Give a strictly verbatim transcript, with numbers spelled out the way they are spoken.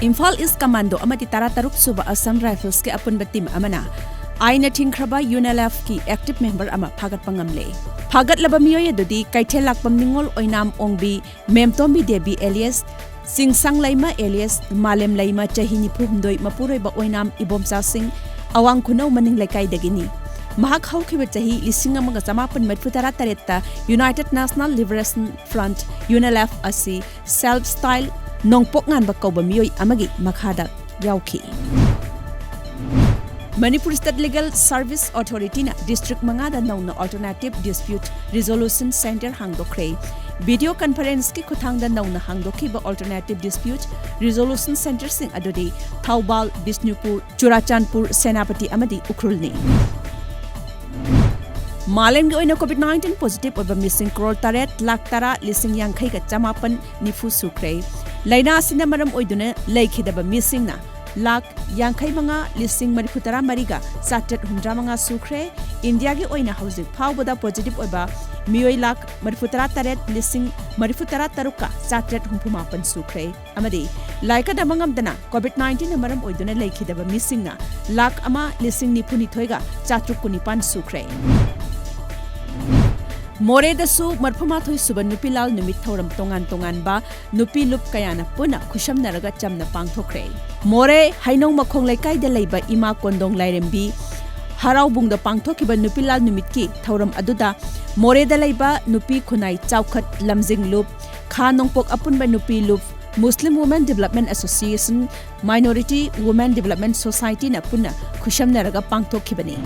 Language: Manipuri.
ꯏꯝꯐꯥꯜ ꯏꯁ ꯀꯃꯥꯟꯗꯣ ꯑꯃꯗꯤ ꯇꯔꯥꯇꯔꯨꯛ ꯁꯨꯕ ꯑꯁꯥꯝ ꯔꯥꯏꯐꯜꯁꯀꯤ ꯑꯄꯨꯟꯕ ꯇꯤꯝ ꯑꯃꯅ ꯑꯥꯏꯟꯅ ꯊꯤꯡꯈ꯭ꯔꯕ ꯌꯨꯅꯦꯂꯦꯐꯀꯤ ꯑꯦꯛꯇꯤꯚ ꯃꯦꯝꯕꯔ ꯑꯃ ꯐꯥꯒꯠꯄ ꯉꯝꯂꯦ꯫ ꯐꯥꯒꯠꯂꯕ ꯃꯤꯑꯣꯏ ꯑꯗꯨꯗꯤ ꯀꯩꯊꯦꯜ ꯂꯥꯛꯄꯝ ꯅꯤꯉꯣꯜ ꯑꯣꯏꯅꯥꯝ ꯑꯣꯡꯕꯤ, ꯃꯦꯝꯇꯣꯝꯕꯤ ꯗꯦꯕꯤ alias ꯆꯤꯡꯁꯥꯡ ꯂꯩꯃ alias ꯃꯥꯂꯦꯝ ꯂꯩꯃ, ꯆꯍꯤ ꯅꯤꯐꯨ ꯍꯨꯝꯗꯣꯏ, ꯃꯄꯨꯔꯣꯏꯕ ꯑꯣꯏꯅꯥꯝ ꯏꯕꯣꯝꯆꯥ ꯁꯤꯡ, ꯑꯋꯥꯡ ꯈꯨꯅꯧ ꯃꯅꯤꯡ ꯂꯩꯀꯥꯏꯗꯒꯤꯅꯤ꯫ ꯃꯍꯥꯛ ꯍꯧꯈꯤꯕ ꯆꯍꯤ ꯂꯤꯁꯤꯡ ꯑꯃꯒ ꯆꯃꯥꯄꯟ ꯃꯔꯤꯐꯨ ꯇꯔꯥ ꯇꯔꯦꯠꯇ United National Liberation Front, ꯌꯨꯅꯦꯂꯦꯐ ꯑꯁꯤ ꯁꯦꯜꯐ ꯁ꯭ꯇꯥꯏꯜ ꯅꯣꯡꯄꯣꯛ ꯉꯥꯟꯕ ꯀꯧꯕ ꯃꯤꯑꯣꯏ ꯑꯃꯒꯤ ꯃꯈꯥꯗ ꯌꯥꯎꯈꯤ꯫ ꯃꯅꯤꯄꯨꯔ ꯁ꯭ꯇꯦꯠ ꯂꯤꯒꯦꯜ ꯁꯔꯚꯤꯁ ꯑꯣꯊꯣꯔꯤꯇꯤꯅ ꯗꯤꯁꯇ꯭ꯔꯤꯛ ꯃꯉꯥꯗ ꯅꯧꯅ ꯑꯜꯇꯔꯅꯦꯇꯤꯚ ꯗꯤꯁꯄ꯭ꯌꯨꯠ ꯔꯤꯖꯣꯂꯨꯁꯟ ꯁꯦꯟꯇꯔ ꯍꯥꯡꯗꯣꯛꯈ꯭ꯔꯦ꯫ ꯚꯤꯗꯤꯑꯣ ꯀꯟꯐꯔꯦꯟꯁꯀꯤ ꯈꯨꯠꯊꯥꯡꯗ ꯅꯧꯅ ꯍꯥꯡꯗꯣꯛꯈꯤꯕ ꯑꯜꯇꯔꯅꯦꯇꯤꯚ ꯗꯤꯁꯄ꯭ꯌꯨꯠ ꯔꯤꯖꯣꯂꯨꯁꯟ ꯁꯦꯟꯇꯔꯁꯤꯡ ꯑꯗꯨꯗꯤ ꯊꯧꯕꯥꯜ, ꯕꯤꯁꯅꯨꯄꯨꯔ, ꯆꯨꯔꯥꯆꯥꯟꯄꯨꯔ, ꯁꯦꯅꯥꯄꯇꯤ ꯑꯃꯗꯤ ꯎꯈ꯭ꯔꯨꯜꯅꯤ꯫ ꯃꯥꯂꯦꯝꯒꯤ ꯑꯣꯏꯅ COVID nineteen positive ꯑꯣꯏꯕ ꯃꯤꯁꯤꯡ ꯀ꯭ꯔꯣꯔ ꯇꯔꯦꯠ ꯂꯥꯈ ꯇꯔꯥ ꯂꯤꯁꯤꯡ ꯌꯥꯡꯈꯩꯒ ꯆꯃꯥꯄꯟ ꯅꯤꯐꯨ ꯁꯨꯈ꯭ꯔꯦ꯫ ꯂꯥꯏꯅꯥ ꯑꯁꯤꯅ ꯃꯔꯝ ꯑꯣꯏꯗꯨꯅ ꯂꯩꯈꯤꯗꯕ ꯃꯤꯁꯤꯡꯅ ꯂꯥꯈ ꯌꯥꯡꯈꯩ ꯃꯉꯥ ꯂꯤꯁꯤꯡ ꯃꯔꯤꯐꯨ ꯇꯔꯥ ꯃꯔꯤꯒ ꯆꯥꯇ꯭ꯔꯦꯠ ꯍꯨꯝꯗ꯭ꯔꯥ ꯃꯉꯥ ꯁꯨꯈ꯭ꯔꯦ꯫ ꯏꯟꯗꯤꯌꯥꯒꯤ ꯑꯣꯏꯅ ꯍꯧꯖꯤꯛ ꯐꯥꯎꯕꯗ positive ꯑꯣꯏꯕ ꯃꯤꯑꯣꯏ ꯂꯥꯈ ꯃꯔꯤꯐꯨ ꯇꯔꯥ ꯇꯔꯦꯠ ꯂꯤꯁꯤꯡ ꯃꯔꯤꯐꯨ ꯇꯔꯥ ꯇꯔꯨꯛꯀ ꯆꯥꯇ꯭ꯔꯦꯠ ꯍꯨꯝꯐꯨ ꯃꯥꯄꯟ ꯁꯨꯈ꯭ꯔꯦ꯫ ꯑꯃꯗꯤ ꯂꯥꯏꯀꯠꯅꯕ ꯉꯝꯗꯅ COVID nineteenꯅ ꯃꯔꯝ ꯑꯣꯏꯗꯨꯅ ꯂꯩꯈꯤꯗꯕ ꯃꯤꯁꯤꯡꯅ ꯂꯥꯈ ꯑꯃ ꯂꯤꯁꯤꯡ ꯅꯤꯐꯨ ꯅꯤꯊꯣꯏꯒ ꯆꯥꯇ꯭ꯔꯨꯛ ꯀꯨꯟꯅꯤꯄꯥꯟ ꯁꯨꯈ꯭ꯔꯦ꯫ ꯃꯣꯔꯦꯗꯁꯨ ꯃꯔꯤꯐꯨ ꯃꯥꯊꯣꯏ ꯁꯨꯕ ꯅꯨꯄꯤ ꯂꯥꯜ ꯅꯨꯃꯤꯠ ꯊꯧꯔꯝ ꯇꯣꯉꯥꯟ ꯇꯣꯉꯥꯟꯕ ꯅꯨꯄꯤ ꯂꯨꯞ ꯀꯌꯥꯅ ꯄꯨꯟꯅ ꯈꯨꯠꯁꯝꯅꯔꯒ ꯆꯝꯅ ꯄꯥꯡꯊꯣꯛꯈ꯭ꯔꯦ꯫ ꯃꯣꯔꯦ ꯍꯩꯅꯧ ꯃꯈꯣꯡ ꯂꯩꯀꯥꯏꯗ ꯂꯩꯕ ꯏꯃꯥ ꯀꯣꯟꯗꯣꯡ ꯂꯥꯏꯔꯦꯝꯕꯤ ꯍꯔꯥꯎꯕꯨꯡꯗ ꯄꯥꯡꯊꯣꯛꯈꯤꯕ ꯅꯨꯄꯤ ꯂꯥꯜ ꯅꯨꯃꯤꯠꯀꯤ ꯊꯧꯔꯝ ꯑꯗꯨꯗ ꯃꯣꯔꯦꯗ ꯂꯩꯕ ꯅꯨꯄꯤ ꯈꯨꯟꯅꯥꯏ ꯆꯥꯎꯈꯠ ꯂꯝꯖꯤꯡ ꯂꯨꯞ, ꯈꯥ ꯅꯣꯡꯄꯣꯛ ꯑꯄꯨꯟꯕ ꯅꯨꯄꯤ ꯂꯨꯞ, Muslim Women Development Association, Minority Women Development Societyꯅ ꯄꯨꯟꯅ ꯈꯨꯠꯁꯝꯅꯔꯒ ꯄꯥꯡꯊꯣꯛꯈꯤꯕꯅꯤ꯫